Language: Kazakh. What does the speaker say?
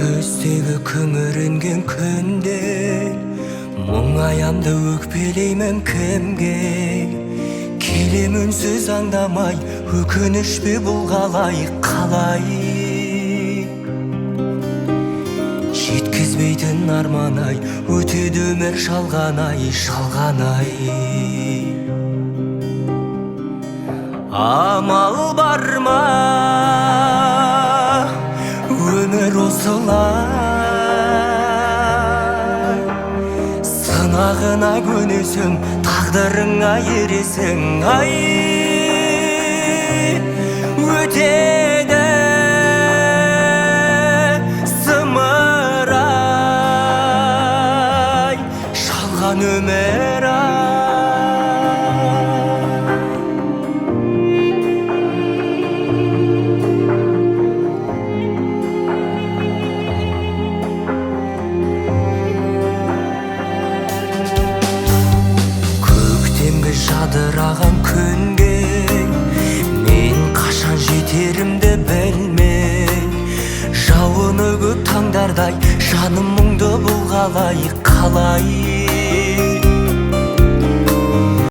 Күздегі күңіренген күнде мұңаямды, өкпелеймін кімге? Келем үнсіз аңдамай, өкініш пе бұл, қалай, қалай? Жеткізбейтін арман ай, өтеді өмір жалған ай, жалған ай. Амал бар ма, өмір осылай, сынағына көнесің, тағдырыңа ересің. Ай, өтеді зымырай жалған өмір ай. Көктемгі жадыраған күнге мен қашан жетерімді білмей, жауыны көп таңдардай жаным мұңды, бұл қалай, қалай?